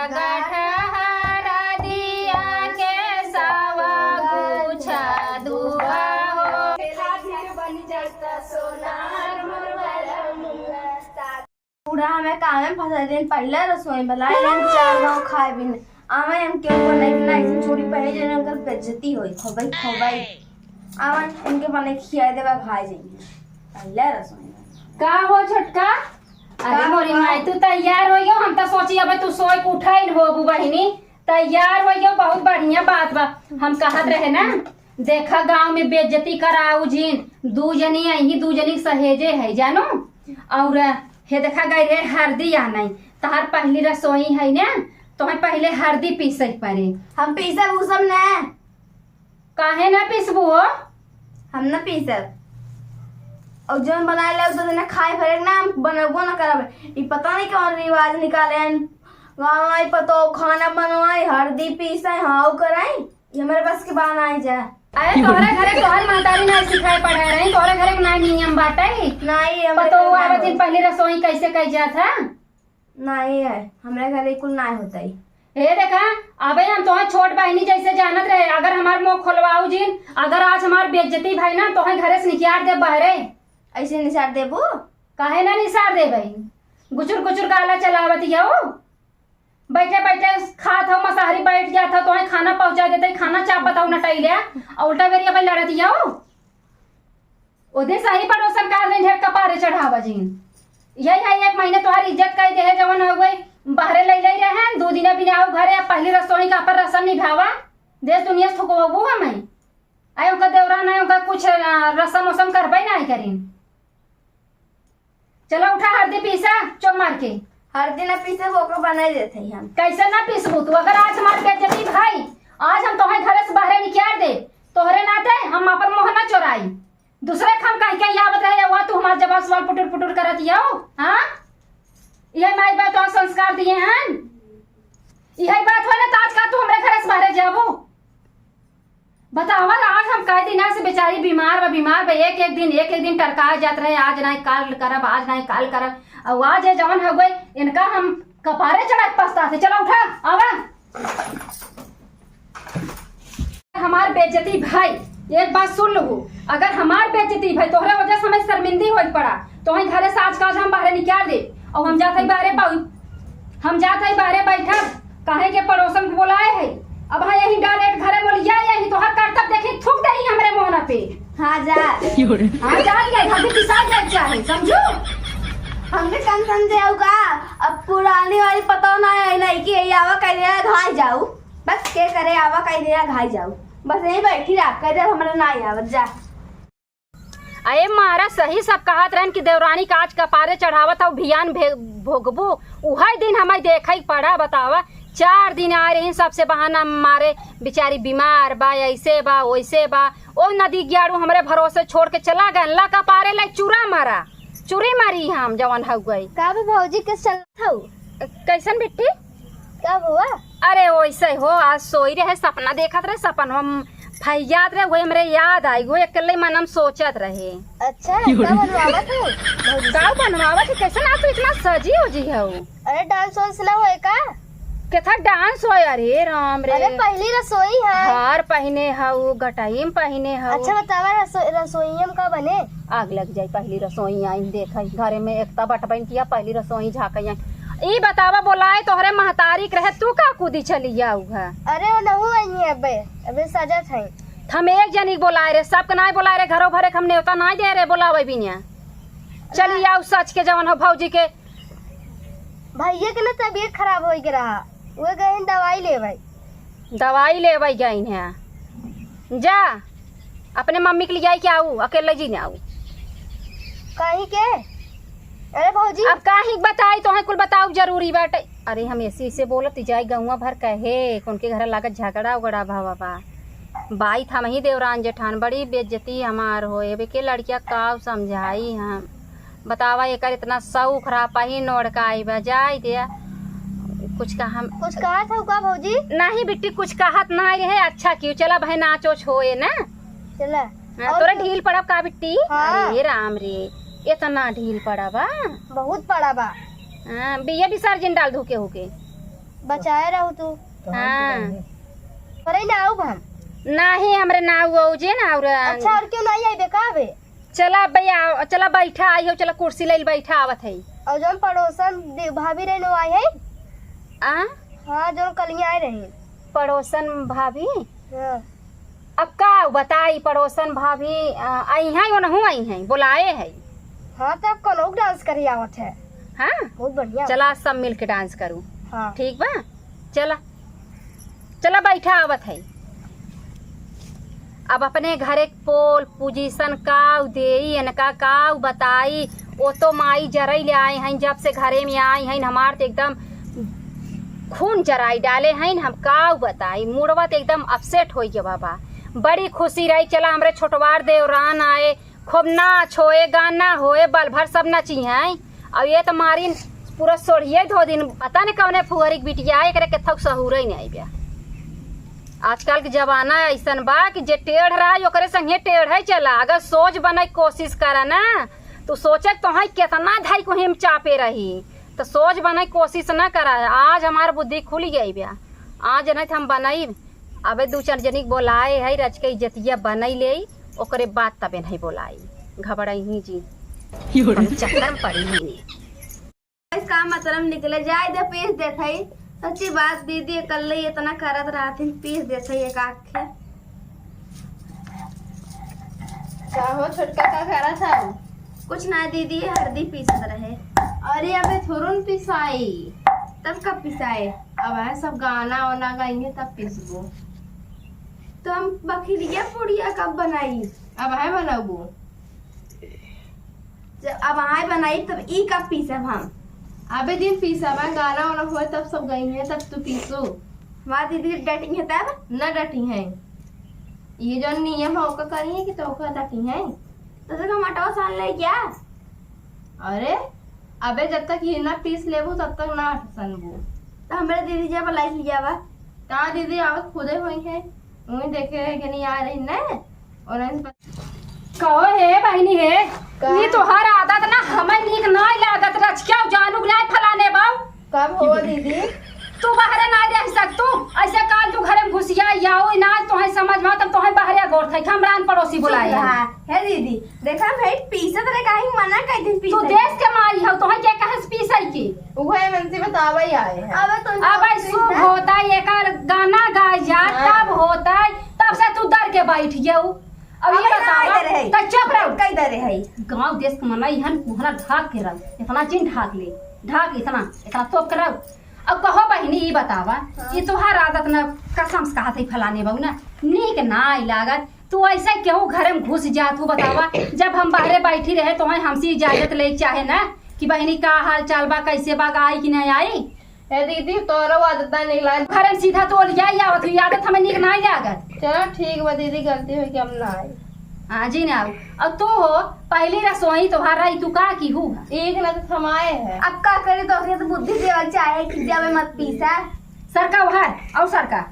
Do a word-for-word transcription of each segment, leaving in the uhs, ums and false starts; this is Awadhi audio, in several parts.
गठहरा दिया के सवा गुछा दुबा हो। बूढ़ा हमें काम में फंसा दिन, पहला रसोई वाला, हम चार गाँव खाए भी नहीं। आवे हम क्यों को नहीं ना, ऐसे चूड़ी पहने जो उनकर बेइज्जती होई, खोबई, खोबई। आवे इनके बने खिया देवा, खाए जाइए। पहला रसोई वाला। का हो छोटका? अरे का मोरी हो? माई, तू तैयार हो गयो? हम तो सोची अबे तू सोए के उठा ही न होबू बहिनी। तैयार हो गयो, बहुत बढ़िया बात बा। हम कहत रहे ना, देखा गाँव में बेइज्जती कराऊ जिन, दू जनी अही, दू जनी सहेजे है जानो। और हे देखा गई रे हरदी आ नहीं, तहार पहली रसोई है ना, तोहे पहले हरदी पीसे के पड़े। हम पीसब उसब ना। काहे ना पीसबू हो? हम ना पीसब। और जौन बनाए ला तो ना खाए भरे ना, हम बनबो ना करब। ई पता नहीं कौन रिवाज निकाले हैं गाँव में, पतो खाना बनवाए, हरदी पीसे, हाँ करे, ई हमरे बस के बात नाई जा। अरे तोहरे घरे तोहर महतारी नाई सिखाए पढ़ाए रही, तोहरे घरे के नाई नियम बाटे। नाई, हमरे पतो घर हुआ नाई आवत दिन होई। पहली रसोई कैसे कही जात है? नाई है, हमरे घरे कुल नाई होता ही। हे देखा, अबे हम तोहे छोट बहिनी जैसे जानत रहे, अगर हमार मुंह खोलवाऊ जिन, अगर आज हमार बेइज्जती भई ना, तोहे घरे से निकाल दे बहरे। ऐसे निसार देबू? काहे ना निसार देबे? गुचुर गुचुर गाला चलावत हियाऊ। बैठे बैठे खात हऊ मसाहरी, बैठ जात हऊ, तोहे खाना पहुंचा देते, खाना चाप बताऊ नटैले, और उल्टा बेरिया भाई लड़त हियाऊ। ओ दिन सही पड़ोसन का दिन ढेर कपारे चढ़ावा जिन। यही है एक महीने तोहार इज्जत कई देहे जवन हो गई, बहरे लई लई रहे, दो दिने बिना आऊ घरे, अब पहली रसोई का पर रसम निभावा, देश दुनिया से थुकवाबू हमें। आए ओकर देवरान है, ओकर कुछ, आ, रसम वसम करबे नहीं करीन। चलो उठा हरदी पीसा, चुप मार के। हरदी ना पीसे, ओकर बनाई देते ही हम। कैसे ना पीसबू तू? अगर आज हमार बेइज्जती भाई, आज हम तोहे घरे से बाहरे निकाल दे, तोहरे नाते हम अपन मोह ना चोराई। दूसरे खाम कह के आवत रहे, वह तू हमार जवाब सवाल पुटुर पुटुर करत हियाऊ, हाँ? यही माई बाप तोहर संस्कार दिए हैं? यही बात हो ना, तो आज का तू हमरे घरे से बाहरे जाबू? बतावा, आज हम कई दिना से बेचारी बीमार बा, बीमार बा, एक एक दिन, एक एक दिन टरकाए जात रहे, आज नाई काल करब, आज नाई काल करब। और आज ये जवन हो गए, इनका हम कपारे चढ़ा के पछता थे। चलो उठा, आवा। हमार बेइज्जती भाई, एक बात सुन लहू, अगर हमार बेइज्जती भाई तोहरे वजह से हमें शर्मिंदी होई पड़ा, तो वहीं घरे से आज का आज हम बाहरे निकाल दे, और हम जात हई बाहरे पाऊ, हम जात हई बाहरे बैठब, काहे के पड़ोसन को बोलाए है। अब हाँ यही डायरेक्ट घरे बोलिया, यही तोहर करतब देखी, थूक देही हमरे मोहना पे। हाँ जा। हाँ जा, ये घर के पिसाब जाए चाहे, समझू? हमके कम समझे हो का? अब पुरानी वाली पतो ना है, नहीं कि यही आवा कह दिया, घाई जाऊ। बस के करे आवा कह दिया, घाई जाऊ। बस यहीं बैठी रहा, कह दे हमरा ना आवत जा। अरे मारा सही सब कहत रहन कि देवरानी का आज कपारे चढ़ावत हऊ, भियान भे-, भोगबू। उहई दिन हमें देखे के पड़ा, बतावा। चार दिन आए रही, सबसे बहाना मारे, बेचारी बीमार बा, ऐसे बा, वैसे बा। ओ नदी ग्याड़ू हमरे भरोसे छोड़ के चला गए, ला कपारे ले चूरा मारा, चूरी मारी हम जवन हऊ गई। का बे भौजी के चलत हऊ? कैसन बिट्टी? का हुआ? अरे वैसे हो, आज सोई रहे, सपना देखत रहे, सपनवा म-, फैयाद रहे, वही हमरे याद आई, वो अकेले मन में सोचत रहे। अच्छा, का बनवावत हो भौजी से? का बनवावत है? कैसन आज तू इतना सजी उजी हऊ? अरे डांस वांस ना होए का? केथा डांस होए? अरे राम रे। अरे पहली रसोई है। हार पहिने हऊ, गटई में पहिने हऊ। अच्छा बतावा रसो-, रसोईया में का बने? आग लग जाई, पहली रसोई आई देखई, घरे में एकता बटबैन किया, पहली रसोई झाँकई आई। ई बतावा बोलाए तोहरे महतारी के रहे, तू का कूदी चली आऊ है? अरे वो नहू आई है अबे, अबे सजत है। हम एक जनी के बोलाए रे, सबके नाई बोलाए रे, घरो भरे के हम नेवता नाई दे रे बोलावे बिना। चली आऊ सच के जवन हो भौजी के। भैया के ना तबीयत खराब होई के रहा, वो गए हैं दवाई लेवे। दवाई लेवे गई हैं, जा अपने मम्मी के लियाई के आऊ, अकेले जी ने आऊ। काहे के? अरे भौजी। अब काहे के बताई, तोहे कुल बताऊ जरूरी बाटे। अरे हम ऐसे ऐसे बोलत जाई, गौवा भर कहे, उनके घर लागत झगड़ा उगड़ा भवा बा। बाई था वही देवरान जेठान, बड़ी बेइज्जती हमार होए। अब के लड़किया का समझाई हम? बतावा, एकर इतना शौक रहा, पहिन ओढ़ के आई बा, जाई दे। कुछ कहा हम कुछ कहत हऊ का भौजी? नहीं बिट्टी, कुछ कहत नहीं रहे। अच्छा क्यों, चला भाई नाच ओच होए ना। चला। हाँ, और तोरा तो ढील पड़ब का बिट्टी? हाँ। अरे राम रे, इतना ढील पड़ा बा। बहुत पड़ा बा। हाँ, बिया विसर्जन डाल धोके होके। बचाए रहू तू। हाँ। अरे ना आऊ हम। नाही, हमरे ना आऊ जे ना आऊ रे। अच्छा, और क्यों नहीं आई बेका बे? चला भैया, चला बैठा आई हो, चला कुर्सी ले बैठा आवत है। और जौन पड़ोसन दे-, भाभी रहे नो आई है? आ? हाँ, जौन कलिया आए रही। पड़ोसन भाभी? हाँ। अब का बताई, पड़ोसन भाभी, आ, आई हैं, ओनहू आई हैं, बोलाए है। हाँ, तब कनौक डांस करी आवत है। हाँ? बहुत बढ़िया। चला, सब मिल के डांस करू। हाँ। ठीक बा? चला, चला, बैठा, आवत है। अब अपने घरे के पोल पोजीशन काउ देई, इनका काउ बताई। ओ तो माई जरई ले आए हैं, जब से घरे में आई हैं, हमार तो एकदम खून जराई डाले हैं। हम काउ बताई, मूडवा तो एकदम अपसेट होइ गवा बा। बड़ी खुशी रही, चला, हमरे छोटवार देवरान आए, खूब नाच होए, गाना होए, बल भर सब नची हैं। अब ये तो मारिन पूरा सोढ़िए धो दिन, पता नहीं कौने फुहरी के बिटिया, एकरे केथक सहूरे नहीं आइब्या। आजकल के जमाना ऐसन बा कि जे टेढ़ रहा, ओकरे संगे टेढ़ है चला। अगर सोच बने के कोशिश करा ना, तो सोचे तोहई केतना धाई को हम चापे रही, तो सोच बने के कोशिश ना करा। आज हमार बुद्धि खुल गई ब्या, आज नहीं तो हम बनई। अबे दू चार जनी के बोलाए है, रच के इज्जतिया बनई ले, ओकरे बाद तबे नहीं बोलाई। घबराई ही जी, हम चक्कर में पड़ी ही नहीं। इसका मतलब निकले जाए दे, पीस देत हई। सच्ची बात दीदी, कल ही इतना करत रहथिन, पीस देत हई एक आँख के। का हो छोटका, का करत हऊ? कुछ ना दीदी, हरदी पीसत रहे। अरे अबे थोड़ो न पिसाई। तब कब पिसाए? अब है सब गाना वाना गाएंगे तब पीसबो। तो हम बखिरिया पुड़िया कब बनाई? अब है बनबो। जब अब आए बनाई तब ई कब पीसब हम? अबे दिन पीसब है, गाना वाना होए तब सब गई है तब तू पीसो। हमार दीदी डटी है तब? न डटी है, ये जो नियम है ओका करी है कि तो ओका डटी है। तो से हम आटवा सान ले क्या? अरे, अबे जब तक ये ना पीस लेबू तब तक ना सनबू। तो हमरे दीदी जब लाई लिया बा। का दीदी आवत खुदे होई है, उन्हें देखे है कि नहीं आ रही ने, और इस पर कहो हे बहिनी हे, का? ई तोहार आदत ना हमें नीक नाय लागत, रचिया जानू के नाय फलाने बाऊ। कब हो दीदी? तू बाहरे ना रह सक तू, ऐसे काल तू घरे में घुसिया आओ ना, तोहे समझ में तब तोहे बाहरे गोर थे, हमरान पड़ोसी बुलाए। हाँ, हे दीदी, देखा भाई पीसत रहे, काहे मना कर दिन तू पीसे? देश के माई हो, तोहे के कहे से पीसे की? उहे मन से बतावे आए हैं। अबे तो अब भाई शुभ होता है, एकर गाना गाए जा, हाँ। तब होता है, तब से तू डर के बैठ गयो। अब ये अबे ना बतावा, आए रहे। तो चुप रहो। कई दे रहे। गाँव देश के मनई हन, कोहरा ढाक के रहो, इतना चिन ढाक ले, ढाक इतना, इतना तोप के रहो। अब कहो बहिनी, ई बतावा, हाँ। ई तोहार आदत ना, कसम से कहत है फलाने बाबू ना, नीक ना आई लागत। तू ऐसे केहू घरे में घुस जात हूँ, बतावा, जब हम बाहरे बैठी रहे तो हमसे इजाजत ले चाहे ना कि बहिनी का हाल चाल बा, कैसे बा, आई कि नहीं आई? ए दीदी, तोरो आदत ना निकला। घरे में सीधा तो लिया ही आवत हुई, आदत हमें नीक नाई लागत। चलो ठीक बा दीदी, गलती होई कि हम ना आई। हाँ जी ना आऊ। और तू हो, पहली रसोई तोहार रही, तू का की हूँ? एक ना तो थमाए है। अब का करे, तो ओकरे तो बुद्धि देवल चाहे कि जावे मत पीसा। सरका उहार, और सरका।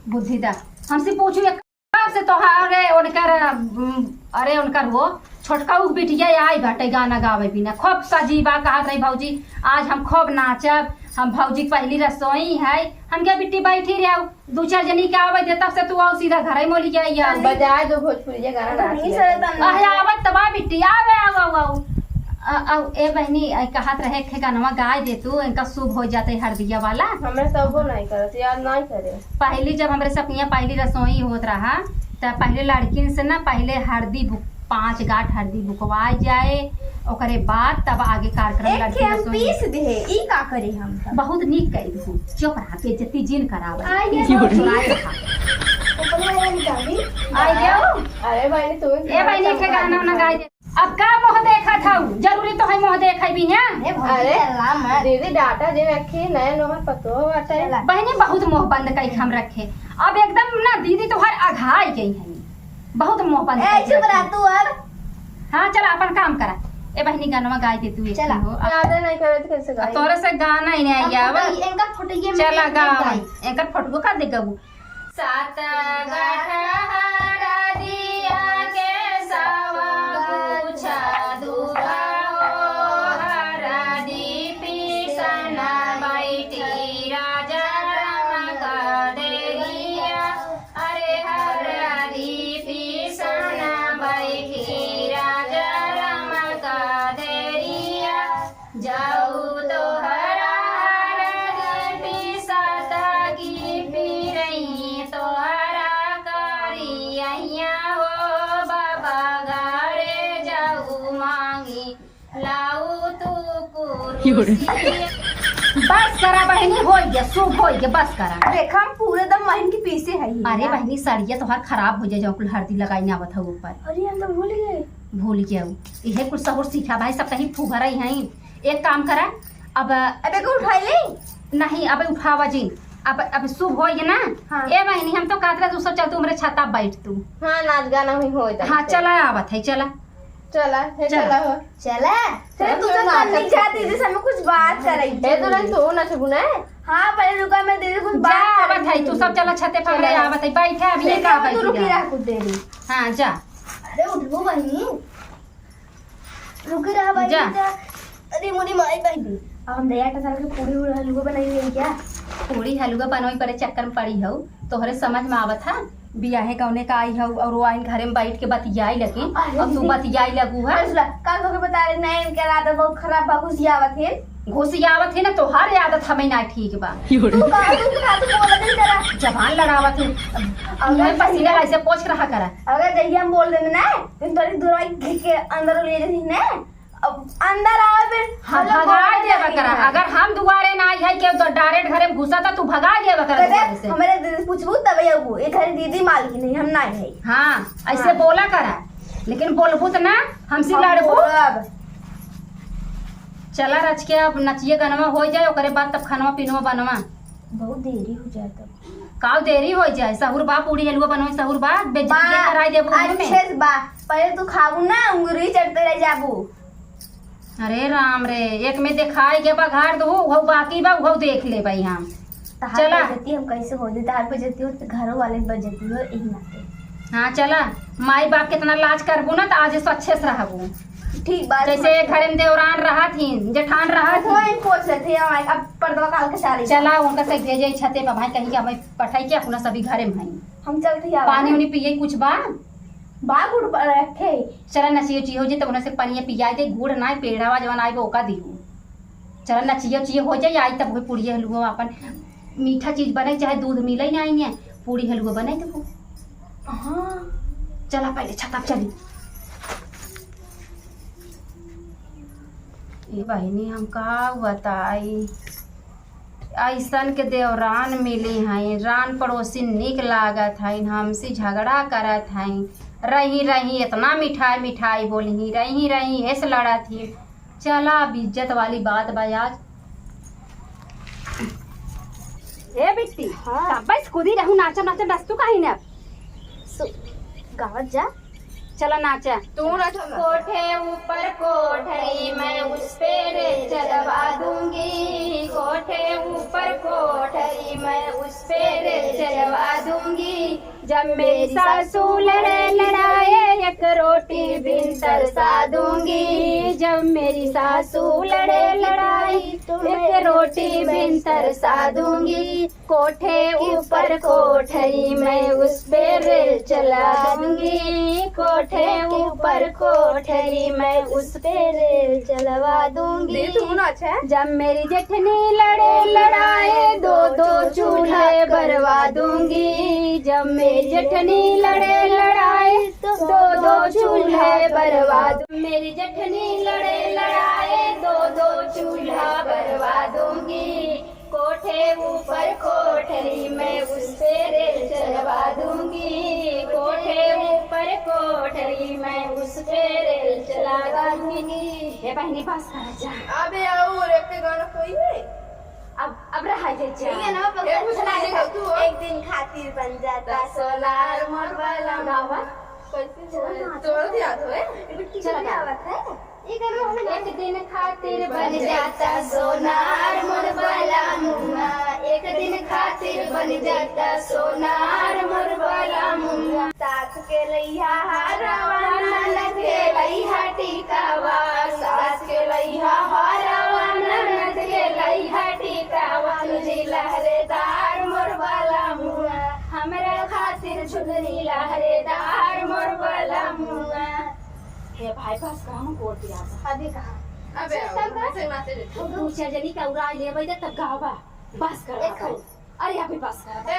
बुद्धि दा। हमसे पूछू एक कब से तोहार, अरे उनकर, उम, अरे उनकर वो छोटका उ बिटिया आई बाटे गाना गावे बिना। खूब सजीवा कहत रही भौजी, आज हम खूब नाचब, हम भौजी के पहली रसोई है। हम क्या बिट्टी बैठी रहो, दू चार जनी के आवे दे, तब से तू आओ सीधा घर ही मोली जाइए। बजाए दो भोजपुरी गाना नाच नहीं लेते। सर, तब अरे आवत तबा बिट्टी, आवे, आओ, आओ, आओ। अ, अ, ए बहनी, ए कहत रहे खे गानवा गाए दे तू, इनका शुभ हो जाते हरदिया वाला। हमें तबो नहीं करत, याद नहीं करे। पहली जब हमरे सपनिया पहली रसोई होत रहा, त पहले लड़किन से ना पहले हरदी बुक, पाँच गांठ हरदी बुकवाए जाए, ओकरे बाद तब आगे कार्यक्रम एक लड़की खे हम रसोई। पीस दे, ई का करी हम तब? बहुत नीक करी तू, चुप रहा, बेइज्जती जिन करावे। आ गया। चुराए रहा। ऊपर वाला निकाली। आ गया। अरे भाई, तू ए भाई, नीक है गाना वाना गाए दे। अब का मुँह देखत हऊ? जरूरी तो है मुँह देखे भी ना। ए भौजी, अरे, चला मत। दीदी, डाटा जे रखी, नए नोहर पतोह बाटे। चला। बहिनी, बहुत मुँह बंद कई के हम रखे। अब एकदम ना दीदी तोहार अघाई गई है। बहुत मुँह बंद ए, कई के चुप रह रखे। तू अब। हाँ, चला अपन काम करा। ए बहिनी, गानवा गाई दे तू एक चला। हो। अब यादे नहीं करे तो कैसे अब गाई? तोरे से गाना ही नहीं अब आया, फुटई-, अब इनका फुटइये में चला एक गावा। गाई। एकर फटको का दे गबू। सात गांठ हरदिया के सवा गुच्छा दूबा हो, हरदी पीसन बैठी राजा। बस करा बहिनी, होइ गया, शुभ होइ गया, बस करा। देखा, हम पूरे दम महीन के पीछे है ही अरे ना। बहिनी, सड़िया तोहार खराब होइ जाए, जौन कुल हरदी लगाई ना आवत हौ ऊपर। अरे, हम तो भूल गए। भूल गया। इहे कुल सहूर सीखा भाई, सब कहीं फुहरई हैं। एक काम करा, अब अब एके उठाई ले? नहीं, अब उठावा जिन। अब, अब शुभ होइ गया ना। हाँ। ए बहिनी, हम तो कहत रहे, तू सब चल, तू हमरे छाता बैठ तू। हाँ, नाच गाना हुई होइ जाए। हाँ, चला आवत है, चला। चला, हे चला। चला हो। चला। चला, चला, तू तो चला, नाच चल। दीदी से हमें कुछ बात करे। ए, तो नहीं, तू नाचबू ना? हाँ, पहले रुका, मैं दीदी कुछ जा, बात करे। आवत है, तू सब चला छते पर ले चला। आवत है, बैठे, अभी ये देखा, का तू बैठ रुकी गया? रहा कुछ देरी। हाँ, जा। अरे, उठबू बहिनी। रुकी रहा भाई, जा। जा। अरे, मोरी माई बहिनी। अब हम दया के साल के पूरी उरी हलवा बनाई है क्या? पूरी हलवा बनवाई पड़े चक्कर में पड़ी हौ। तोहरे समझ में आवत है? बियाहे कौने का आई हौ और वो आइन घरे में बैठ के बतियाई लगी। अरे और तू दीदी। बतियाई लगू है। अरे सुना, का कह के बता रहे, नहीं, इनके आदत बहुत खराब बा, घुसियावत है। घुसियावत है ना, तोहार आदत हमें ना ठीक बा। तू का, तू का, तू बोलत नहीं करा। जबान लड़ावत है। अगर मुँह पसीना जहिया ऐसे पोछ रहा करा। अगर जहिया हम बोल देने ना, तो तोरी दुराई घिस के अंदर ले जाती ना। अब अंदर आवे फिर हम भगा देबा करा। अगर हम दुआरे ना आई है, केहू तो direct घरे में घुसा था, तू भगा देबा करा दुआरे से। हमारे दीदी पूछबू तब अबू, ये घरे दीदी मालकिन है, हम ना है। हाँ, ऐसे हाँ। बोला करा, लेकिन बोलबू तो ना, हमसे हम लड़बू। बोलब। चला रच के अब नचिए गनवा होइ जाए, ओकरे बाद तब खनवा पीनवा बनवा। बहुत देरी हो जाए तब। काउ देरी होइ जाए, सहूर बा, पूरी हलवा बनवा, सहूर बा, बेइज्जती बा, कराई देबू हमें। अच्छे से बा, पहले तू खाबू ना, उंगली चटते रह जाबू। अरे राम रे, एक में देखाई के बघार दू, उहौ बाकी बा, उहौ देख ले भाई हम। तहार चला। बेइज्जती हम कैसे हो दी? तहार बेइज्जती हो तो घरों वाले बेइज्जती हो, यही नाते। हाँ, चला, माई बाप कितना लाज करबू ना, तो आज से अच्छे से रहबू। ठीक बात जैसे है। एक घरे में देवरान रहत ही, जेठान रहत ही। वही पूछ लेते हैं, अब पर्दवा काल के सारी। चला, उनका से भेजे छते पर भाई, कहीं के हमें पठाई के अपना सभी घरे में है। हम चलते हैं। पानी उनी पिए कुछ बा? बा गुड़ पर रखे। चला नचियो चियो जे तब उन्हें से पनिया पियाई दे, गुड़ नाय पेड़ावा जवन आइबे ओका दिहू। चला नचियो चियो हो जाए, आई तब वही पूड़िया हलुआ अपन मीठा चीज बने, चाहे दूध मिले ना आई, पूड़ी हलुआ बने देबू। हाँ। चला पहले छता पे चली। ए बहिनी हम का बताई, अइसन के देवरान मिली हैं, रान पड़ोसी नीक लागत हैं, हमसे झगड़ा करत हैं। रही रही इतना मिठाई मिठाई बोली ही, रही रही ऐस लड़त ही। चला अब इज्जत वाली बात बा आज। ए बिट्टी, हाँ। कब्बे से कूदी रहू, नाचा नाचा नचतू काहे ना? सु-, गावत जा। चला नाचा। तू नाचा ना। कोठे ऊपर कोठरी मैं उस पे रेल चलवा दूंगी, कोठे ऊपर कोठरी मैं उस पे रेल चलवा दूंगी। जब मेरी सासू लड़े लड़ाए एक रोटी बिन तरसा दूंगी, जब मेरी सासू लड़े लड़ाई तो एक रोटी बिन तरसा दूंगी। कोठे ऊपर कोठरी मैं उस पे रेल चला दूंगी, कोठे ऊपर कोठरी मैं उस पे रेल चलवा दूंगी। दीदी, तू ना अच्छा है। जब मेरी जेठनी लड़े लड़ाए दो दो चूल्हे बरवा दूंगी, जब मेरी जेठनी लड़े लड़ाए तो दो दो चूल्हे बरवा दूंगी, मेरी जेठनी लड़े लड़ाए दो दो चूल्हा बरवा दूंगी। कोठे ऊपर कोठरी मैं उस पे रेल चलवा दूंगी, कोठे ऊपर कोठरी मैं उस पे रेल चलवा दूंगी। ए बहिनी, बस कर जा। अबे आओ रे, पे गाना कोई है? अब, अब रहा दे जा। ठीक है ना, पकड़ एक कुछ चला नहीं दे। तू एक दिन खातिर बन जाता सोनार मोर बाला गावा। कैसे चला ना। तोर याद होए? बिट्टी चला। क्या बात है? एक दिन खातिर बन जाता सोनार मोर बाला मुआ, एक दिन खातिर बन जाता सोनार मोर बाला मुआ। सास के लइहा हारवा, ननद के लइहा टीकावा, सास के लइहा हारवा, ननद के लइहा टीकावा। जी लहरेदार मोर बाला मुआ, हमरा खातिर झुलनी लहरेदार मोर बाला मुआ। हे भाई, बस कहाँ गोड़ पिया था? अभी कहाँ? अबे, सिस्टम का? ऐसे नाचे रे। तू दू चार जनी का उड़ा लेबै त तब गावा। बस कर एक भाई। अरे, अभी बस कर। ए,